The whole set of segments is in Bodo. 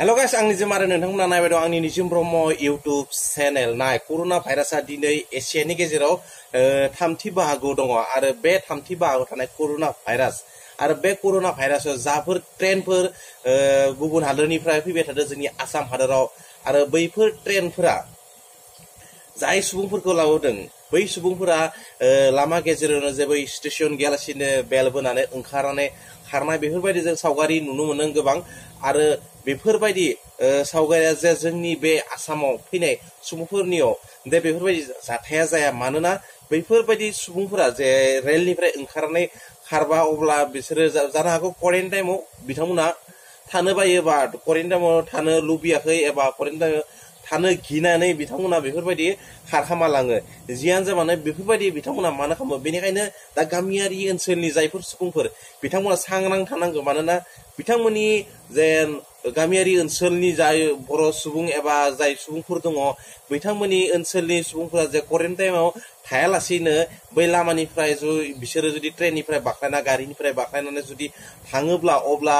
Hello guys, आं निजम आरो नोंथांमोना नायबाय दं आंनि निजम ब्रह्म YouTube चेनेल नाय कर'ना भाइरासआ दिनै एसियानि गेजेराव थामथि बाहागोआव दङ आरो बे थामथि बाहागोआव थानाय कर'ना भाइरास आरो बे कर'ना भाइरासआव जाफोर ट्रेनफोर गुबुन हादोरनिफ्राय फैबाय थादों जोंनि आसाम हादोराव आरो बैफोर ट्रेनफोरा जाय सुबुंफोरखौ लाबोदों बै सुबुंफोरा लामा गेजेरावनो जेबो स्टेशन गैयालासिनो बेल बोनानै ओंखारनानै खारनाय बेफोरबायदि जों सावगारि नुनो मोनो गोबां आरो बेफोरबायदि सावगारिया जे जोंनि बे आसामाव फैनाय सुबुंफोरनियाव दे बेफोरबायदि जाथाया जाया मानोना बैफोरबायदि सुबुंफोरा जे रेलनिफ्राय ओंखारनानै खारबा अब्ला बिसोरो जानो हागौ क्वारेन्टाइनाव बिथांमोना थानो बायोबा क्वारेन्टाइनाव थानो लुबैयाखै एबा क्वारेन्टाइनाव थानो गिनानै बिथांमोना बेफोरबायदि खारखामा लाङो जियानो जा मानो बेफोरबायदि बिथांमोना मानो खालामो बेनिखायनो दा गामियारि ओनसोलनि जायफोर सुबुंफोर बिथांमोना सांग्रां थानांगौ मानोना बिथांमोननि जे गामियारि ओनसोलनि जाय बर' सुबुं एबा जाय सुबुंफोर दङ बिथांमोननि ओनसोलनि सुबुंफोरा जे क्वारेन्टाइनाव थायालासेनो बै लामानिफ्राय बिसोरो जुदि ट्रेननिफ्राय बाख्लायना गारिनिफ्राय बाख्लायनानै जुदि थाङोब्ला अब्ला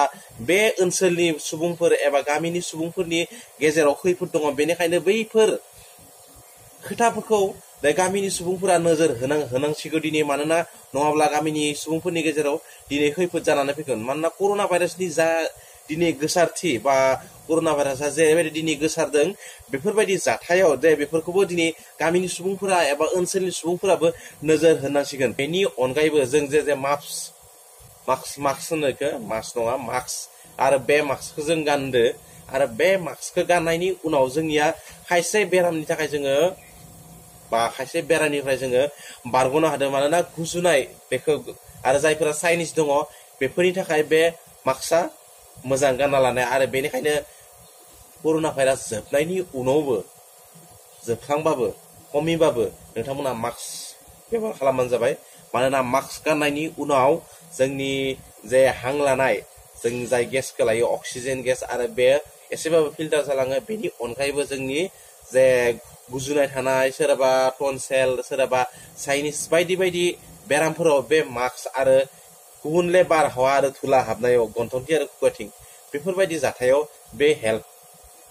बे ओनसोलनि सुबुंफोर एबा गामिनि सुबुंफोरनि गेजेराव खैफोद दङ बेनिखायनो बैफोर खोथाफोरखौ गामिनि सुबुंफोरा नोजोर होनांसिगौ दिनै मानोना नङाब्ला गामिनि सुबुंफोरनि गेजेराव दिनै खैफोद जानानै फैगोन मानोना कर'ना भाइरासनि जा दिनै गोसारथि बा कर'ना भाइरासआ जेरैबायदि दिनै गोसारदों बेफोरबायदि जाथायाव जे बेफोरखौबो दिनै गामिनि सुबुंफोरा एबा ओनसोलनि सुबुंफोराबो नोजोर होनांसिगोन बेनि अनगायैबो जों जे मास्क होनोखो मास्क नङा मास्क आरो बे मास्कखौ जों गानदो आरो बे मास्कखौ गाननायनि उनाव जोंनिया खायसे बेरामनि थाखाय जोङो बा खायसे बेरामनिफ्राय जोङो बारग'नो हादों मानोना गुजुनाय बेखौ आरो जायफोरा चाइनिज दङ बेफोरनि थाखाय बे मास्कआ मोजां गानना लानाय आरो बेनिखायनो कर'ना भाइरास जोबनायनि उनावबो जोबखांबाबो खमिबाबो नोंथांमोना मास्क बेबहार खालामबानो जाबाय मानोना मास्क गाननायनि उनाव जोंनि जे हां लानाय जों जाय गेसखौ लायो अक्सिजेन गेस आरो बे एसेबाबो फिल्टार जालाङो बेनि अनगायैबो जोंनि जे गुजुनाय थानाय सोरबा टनसेल सोरबा चाइनिस बायदि बायदि बेरामफोराव बे मास्क आरो गुबुनले बारहावा आरो धुला हाबनायाव गन्थंथि आरो खुगाथिं बेफोरबायदि जाथायाव बे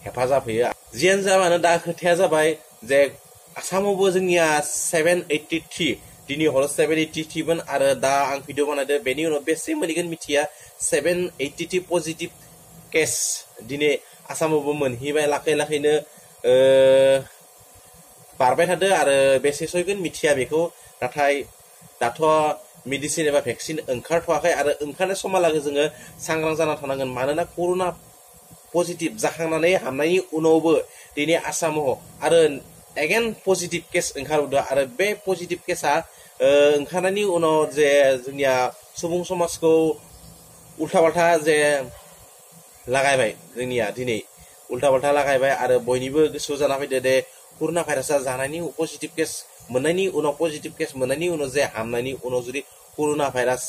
हेफाजाब होयो जियानो जा मानो दा खोथाया जाबाय जे आसामावबो जोंनिया 783 दिनै हर 783 मोन आरो दा आं भिडिअ बानायदों बेनि उनाव बेसे मोनहैगोन मिथिया 783 पजिटिभ केस दिनै आसामावबो मोनहैबाय लाखैनो बारबाय थादों आरो बेसे सहैगोन मिथिया बेखौ नाथाय दाथ' मेडिसिन एबा भेक्सिन ओंखारथ'वाखै आरो ओंखारनाय समहालागै जोङो सांग्रां जाना थानांगोन मानोना कर'ना पजिटिभ जाखांनानै हामनायनि उनावबो दिनै आसामाव आरो एगेन पजिटिभ केस ओंखारबोदों आरो बे पजिटिभ केसा ओंखारनायनि उनाव जे जोंनिया सुबुं समाजखौ उल्था बाल्था जे लागायबाय जोंनिया दिनै उल्था बाल्था लागायबाय आरो बयनिबो गोसोआव जाना फैदो दे कर'ना भाइरासआ जानायनि पजिटिभ केस मोननायनि उनाव पजिटिभ केस मोननायनि उनाव जे हामनायनि उनाव जुदि कर'ना भाइरास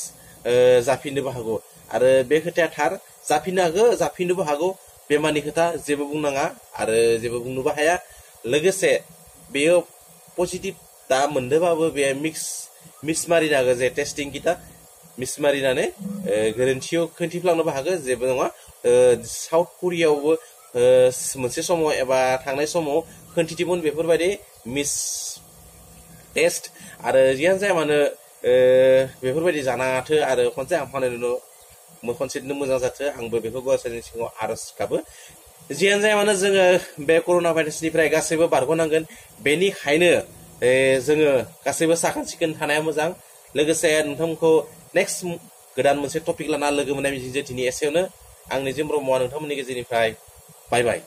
जाफिननोबो हागौ आरो बे खोथाया थार जाफिननोबो हागौ बेमारनि खोथा जेबो बुंनाङा आरो जेबो बुंनोबो हाया लोगोसे बेयो पजिटिभ दा मोनदोंबाबो बे मिक्स मारिनो हागौ जे टेस्टिं किटा मिक्स मारिनानै गोरोन्थियाव खोन्थिफ्लांनोबो हागौ जेबो नङा साउथ करियायावबो मोनसे समाव एबा थांनाय समाव खोन्थिदोंमोन बेफोरबायदि मिस टेस्ट आरो जियानो जाया मानो बेफोरबायदि जानाङाथो आरो खनसे हामखांनायनि उनाव खनसेनो मोजां जाथो आंबो बेखौ गसाइनि सिगाङाव आरज गाबो जियानो जाया मानो जोङो बे कर'ना भाइरासनिफ्राय गासैबो बारग'नांगोन बेनिखायनो जोङो गासैबो साखोन सिखोन थानाया मोजां लोगोसे नोंथांमोनखौ नेक्स्ट गोदान मोनसे टपिक लाना लोगो मोननाय मिजिंजों दिनै एसेयावनो आं निजम ब्रह्मआ नोंथांमोननि गेजेरनिफ्राय बाय बाय